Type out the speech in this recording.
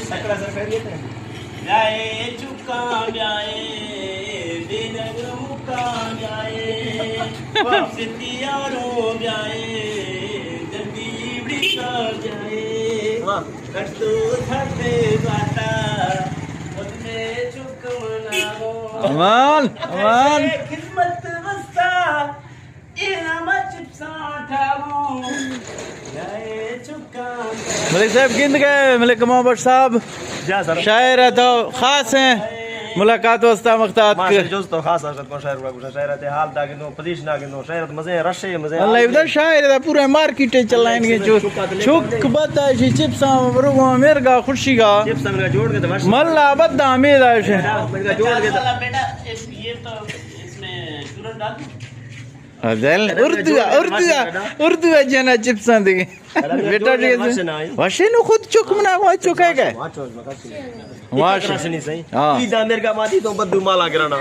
سکڑا سر خیریت ہے؟ بیائے چکاں بیائے، بے نگمکاں بیائے، واہ۔ سندھی یارو بیائے، جلدی بڑی کا بیائے۔ واہ۔ کٹو تھتے باتا، خود میں چک مناو۔ امان، امان۔ خدمت وستا، ملک صاحب گند گئے، ملک کمال بخش صاحب۔ جا سر۔ شاعر ہے تو خاص ہیں، ملاقات واسطہ مختات ماشاء کے۔ جز تو خاص ہے، شاعر کا کچھ شاعر ہے، حال دا گندو، پوزیشن دا گندو، شاعر تو مزے ہیں، رشے مزے ہیں۔ اللہ ابدا شاعر دا پورا مارکیٹ چلائیں گے جو۔ چک بتا جی چپساں برو میرگا خوشی گا۔ چپساں کا جوڑ کے تو ماشاء ملا بدا امید ہے۔ جوڑ کے تو اردو، اردو، اردو جنا چپساں دے۔ بیٹا ٹھیک ہے۔ وشے نو خود چک منا، وہ چک ہے کہ؟ واش۔ ہاں۔ عید امیر کا ماتی تو بدو مالا گرانا۔